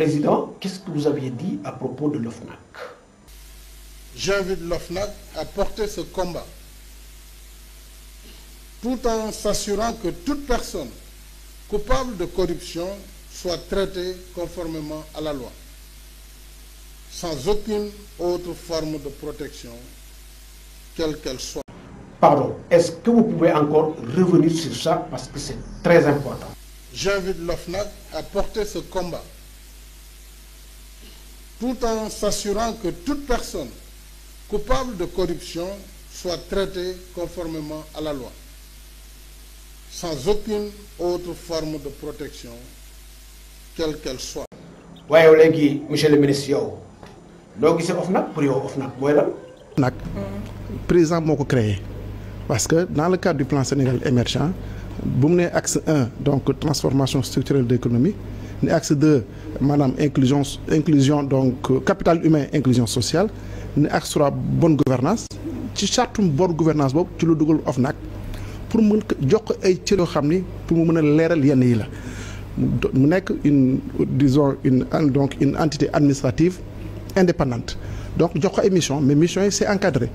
Président, qu'est-ce que vous aviez dit à propos de l'OFNAC? J'invite l'OFNAC à porter ce combat, tout en s'assurant que toute personne coupable de corruption soit traitée conformément à la loi, sans aucune autre forme de protection, quelle qu'elle soit. Pardon, est-ce que vous pouvez encore revenir sur ça parce que c'est très important? J'invite l'OFNAC à porter ce combat, tout en s'assurant que toute personne coupable de corruption soit traitée conformément à la loi, sans aucune autre forme de protection, quelle qu'elle soit. waaye léegi monsieur le ministre yow loo gisee OFNAC pour yow OFNAC mooy lan. OFNAC président moo ko créé parce que dans le cadre du plan Sénégal émergent bu mu nee axe 1 donc transformation structurelle de l'économie ne axe 2 maanaam inclusion donc capital humain inclusion sociale ne axe 3 bonne gouvernance ci chartum bonne gouvernance boobu ci lu dugal OFNAC pour mën ko jox ko ay cër yoo xam ni pour mu mën a leeral yenn yi la mu nekk une disons une entité administrative indépendante donc jox ko ay mission mais mission yi c'est encadré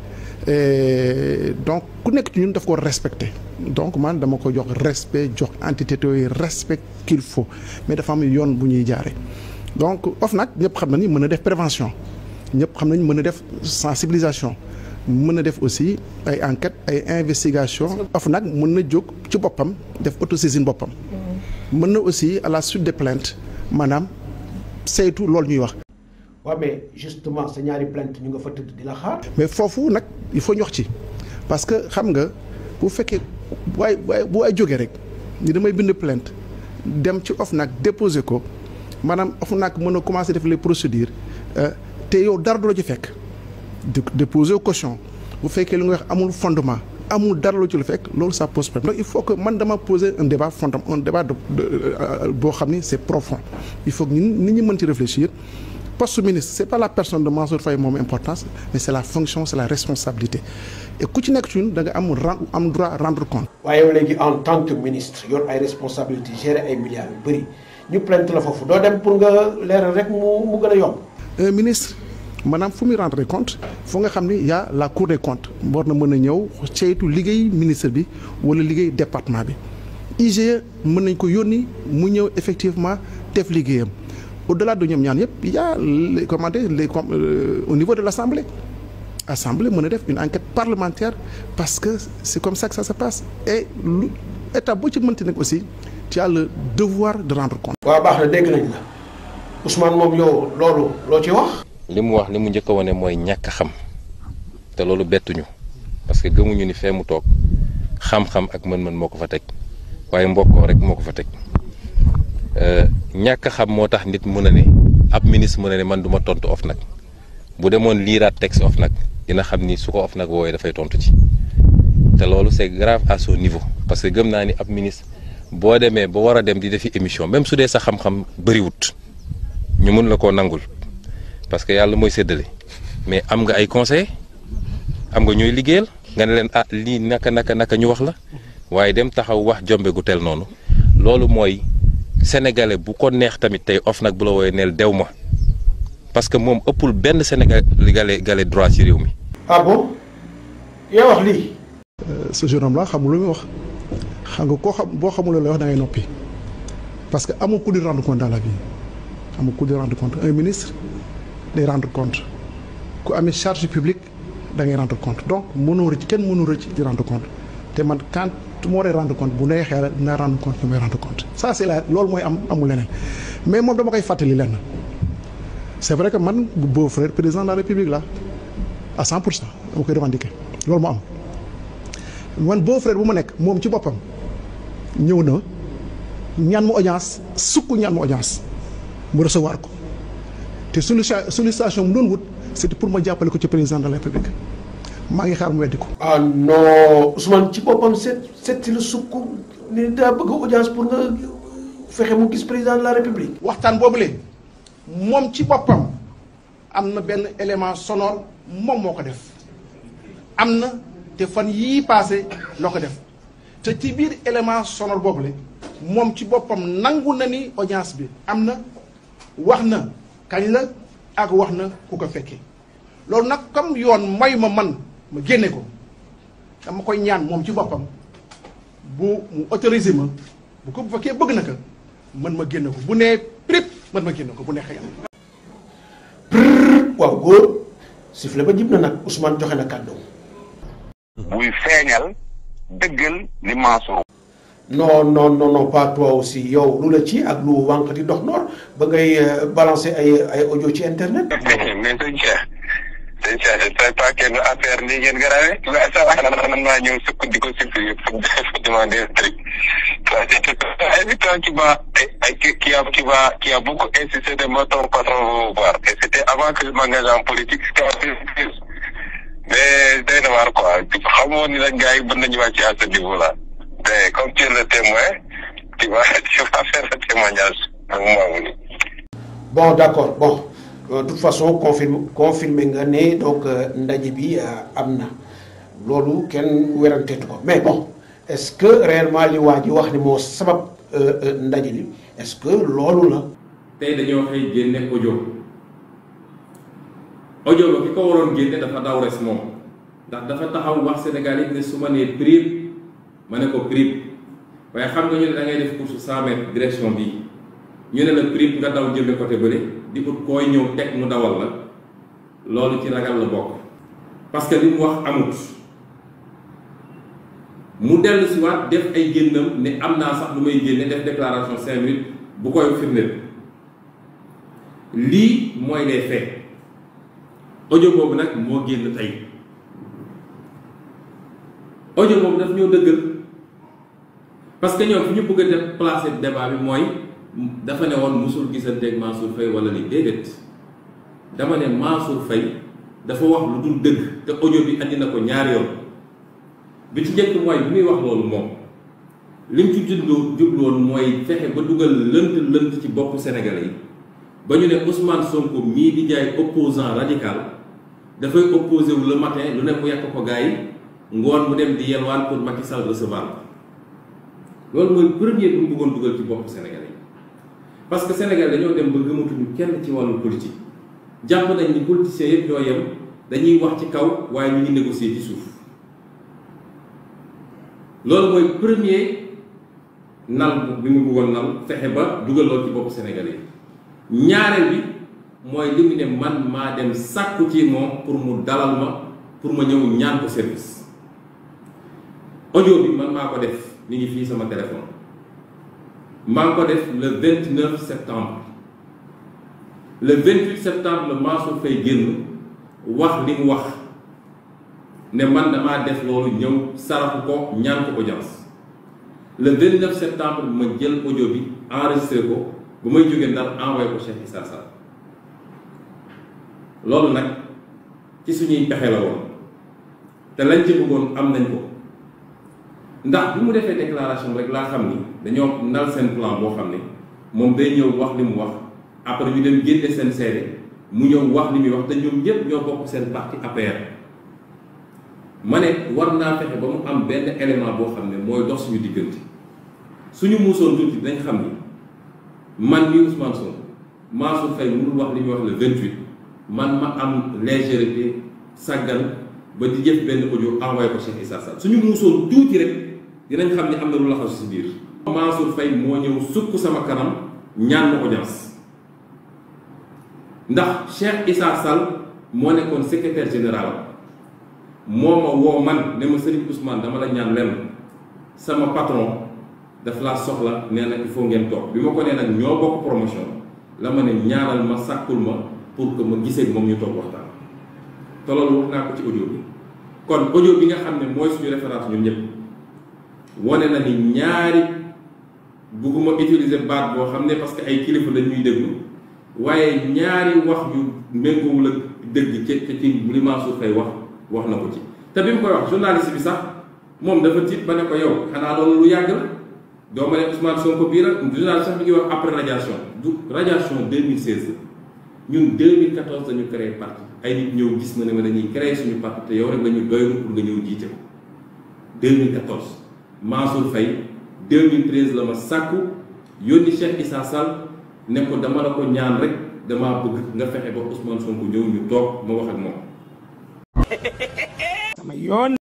et donc ku nekk ci ñun daf ko respecter donc man dama ko jox respect jox entité yooyu respect qu'il faut mais dafa am yoon bu ñuy jaare donc OFNAC ñëpp xam na ni mën a def prévention ñëpp xam nañ mën a def sensibilisation mën a def aussi ay enquête ay investigation OFNAC mën na jóg ci boppam def autosaisine boppam mën na aussi à la suite des plaintes maanaam saytu loolu ñuy wax. waaw mais justement sa ñaari plainte ñu nga fa tëdd di la xaar. mais foofu nag il faut ñu wax ci parce que xam nga bu fekkee bu ay jógee rek ni damay bind plainte dem ci OFNAC déposer ko maanaam OFNAC mën a commencer def les procédures te yow dara du la ci fekk déposer caution bu fekkee li nga wax amul fondement amul dara lu ci lu fekk loolu ça pose problème donc il faut que man dama poser un débat boo xam ni c'est profond il faut que nit ñi mën ci réfléchir. Poste ministre c'est pas la personne de Mansour Faye moom importance mais c'est la fonction c'est la responsabilité et ku ci nekk ci ñun da nga am droit rendre compte. waaye léegi en tant que ministre yor ay responsabilités gérer ay milliards yu bëri ñu plainte la foofu doo dem pour nga leeral rek mu gën a yomb. un ministre maanaam fu muy rendre compte foo nga xam ni y a la cour des comptes war na mën a ñëw ceytu liggéey ministre bi wala liggéey département bi IGE mën nañ ko yónni mu ñëw effectivement def liggéeyam. Au-delà de ñoom ñaan yëpp il y a les commentaires au niveau de l'Assemblée mën a def une enquête parlementaire parce que c'est comme ça que ça se passe et lu état boo ci mënti nag aussi tu as le devoir de rendre compte. waaw baax na dégg nañ la Ousmane moom yow loolu loo ci wax. li mu wax li mu njëkk a wane mooy ñàkk xam te loolu bettuñu parce que gëmuñu ni fee mu toog xam-xam ak mën-mën moo ko fa teg waaye mbokkoo rek moo ko fa teg. ñàkk xam moo tax nit mën a ne ab ministre mën a ne man du ma tontu OFNAC bu demoon liiraat texte OFNAC dina xam ni su ko OFNAC woowee dafay tontu ci te loolu c'est grave à son niveau parce que gëm naa ni ab ministre boo demee ba war a dem di defi émission même su dee sa xam-xam bëriwut ñu mën la koo nangul parce que yàlla mooy séddale mais am nga ay conseil am nga ñooy liggéeyal nga ne leen ah lii naka ñu wax la waaye dem taxaw wax jombe gu tel noonu loolu mooy. Sénégalais bu ko neex tamit tey OFNAC bu la wooyee neel dew ma parce que moom ëppul benn Sénégalais droit ci réew mi. ah bon yaa wax lii. ce jeune homme là xamul lu muy wax xam nga koo xam boo xamul la wax da ngay noppi parce que amul ku di rendre compte dans la vie amul ku di rendre compte un ministre day rendre compte ku amee charge publique da ngay rendre compte donc mënoo rëcc kenn mënu rëcc di rendre compte te man quand. moo lay rendre compte bu neexee la dina rendre compte ñu may rendre compte ça c'est la loolu mooy amul leneen mais moom dama koy fàttali lenn c'est vrai que man beau frère président de la République la à 100% dama koy revendiquer loolu moo am man beau frère bu ma nekk moom ci boppam ñëw na ñaan mu audience ñaan mu audience mu recevoir ko te sollicitation mu doon wut c'était pour ma jàppale ko ci président de la République maa ngi xaar mu weddi ko. ah non Ousmane ci boppam seet la sukk ni daa bëgg audience pour nga fexe mu gis président de la République. waxtaan boobu léegi moom ci boppam am na benn élément sonore moom moo ko def am na te fan yii passé loo ko def te ci biir élément sonore boobu la moom ci boppam nangu na ni audience bi am na wax na kañ la ak wax na ku ko fekkee loolu nag comme yoon may ma man ma génne ko dama koy ñaan moom ci boppam bu mu autorisé ma bu ko bu fekkee bëgg na ko mën ma génne ko bu nee prip mën ma génne ko bu neexee yàlla. waaw góor sifflé ba jib na nag Ousmane joxe na kàddu. buy feeñal dëggal li Mansour. non pas toi aussi yow lu la ci ak lu wànq di dox noor ba ngay balancer ay audio ci internet. mais sëñ Cheikh c'est pas kenn affaire nii ngeen garaawee waaye sa wax na man maa ñëw sukk di ko supplier pour demander un truc. qui a beaucoup insisté de me ton patron voir et c'était avant que je m'engage en politique mais day na waar quoi xamoon ni nag gars yi mën nañu wàcc à ce niveau là mais comme tu es le témoin tu vas faire le témoignage ak maamu ni. Bon d'accord bon. De toute façon confirmé nga ne donc ndaje bi am na loolu kenn weranteetu ko mais bon est-ce que réellement li waa ji wax ni moo sabab ndaje li est-ce que loolu la. tey dañoo xëy génne audio ba ki ko waroon génne dafa daw res moom ndax dafa taxaw wax Sénégal yi ne su ma nee prix ma ne ko prix waaye xam nga ñu ne da ngay def course 100 mètres direction bii ñu ne la prix nga daw jëme côté bële. di ut koy ñëw teg mu dawal la loolu ci ragal la bokk parce que li mu wax amut mu dellu si waat def ay génnam ne am naa sax lu may génne def déclaration 5 minutes bu koy firndeel lii mooy les faits audio boobu nag moo génn tey audio boobu daf ñoo dëggal parce que ñoom fi ñu bëgg a def placer débat bi mooy dafa ne woon musul gisanteeg Mansour Faye wala li déedéet dama ne Mansour Faye dafa wax lu dul dëgg te audio bi andi na ko ñaari yoon bi ci njëkk mooy bi muy wax loolu moom lim ci jubloon mooy fexe ba dugal lënt ci boppu Sénégalais yi ba ñu ne Ousmane Sonko mii di jaay opposant radical dafay opposé wu le matin lu ne mu yàq ko gars yi ngoon mu dem di yelwaan pour Macky Sall recevoir loolu mooy premier bi mu bëggoon dugal ci boppu Sénégalais yi. parce que Sénégal dañoo dem ba gëmatuñu kenn ci wàllu politique jàpp nañ ni politiciens yëpp ñoo yem dañuy wax ci kaw waaye ñu ngi négocier ci suuf loolu mooy premier nal bi mu bëggoon nal fexe ba dugal loolu ci bopp Sénégalais yi ñaareel bi mooy li mu ne man maa dem sàkku ci moom pour mu dalal ma pour ma ñëw ñaan ko service audio bi man maa ko def mi ngi fii sama téléphone. maa ngi ko def le 29 septembre le 28 septembre le Mansour Faye génn wax li mu wax ne man damaa def loolu ñëw saraxu ko ñaan ko audience le 29 septembre ma jël audio bi enregistré ko bu may jógee Ndar envoyé ko Cheikh Issa Sall loolu nag ci suñuy pexe la woon te lañ ci bëggoon am nañ ko ndax bi mu defee déclaration rek laa xam ni dañoo nal seen plan boo xam ne moom day ñëw wax li mu wax après ñu dem génne seen seede mu ñëw wax li muy wax te ñoom ñëpp ñoo bokk seen parti APR ma ne war naa fexe ba mu am benn élément boo xam ne mooy dox suñu diggante suñu muusoon tuuti dañ xam ni man mii Ousmane Sonko Mansour Faye mënul wax li muy wax le 28 man ma am légèreté sàggan ba di jëf benn audio envoyé ko Cheikh Issa Sall suñu muusoon tuuti rek dinañ xam ni am na lu laxasu si biir. Mansour Faye moo ñëw sukk sama kanam ñaan ma audience ndax Cheikh Issa Sall moo nekkoon secrétaire général moo ma woo man ne ma Serigne Ousmane dama la ñaan lenn sama patron daf laa soxla nee na il faut ngeen toog bi ma ko nee nag ñoo bokk promotion la ma ne ñaanal ma sàkkul ma pour que ma gisee moom ñu toog waxtaan te loolu wax naa ko ci audio bi kon audio bi nga xam ne mooy suñu référence ñun ñëpp wane na ni ñaari bugguma utiliser baat boo xam ne parce que ay kilifa dañuy déglu waaye ñaari wax yu méngoowul ak dëgg ci li Mansour Faye wax na ko ci te bi mu koy wax journaliste bi sax moom dafa tiit ba ne ko yow xanaa loolu lu yàgg la doo ma ne Ousmane Sonko bii la journaliste sax mi ngi wax après radiation du radiation 2016 ñun 2014 dañu créé parti ay nit ñëw gis ma ne ma dañuy créé suñu parti te yow rek la ñu doylu pour nga ñëw jiite ko 2014 Mansour Faye 2013 la ma sàkku yónni Cheikh Issa Sall ne ko dama la ko ñaan rek dama bëgg nga fexe ba Ousmane Sonko ñëw ñu toog ma wax ak moom.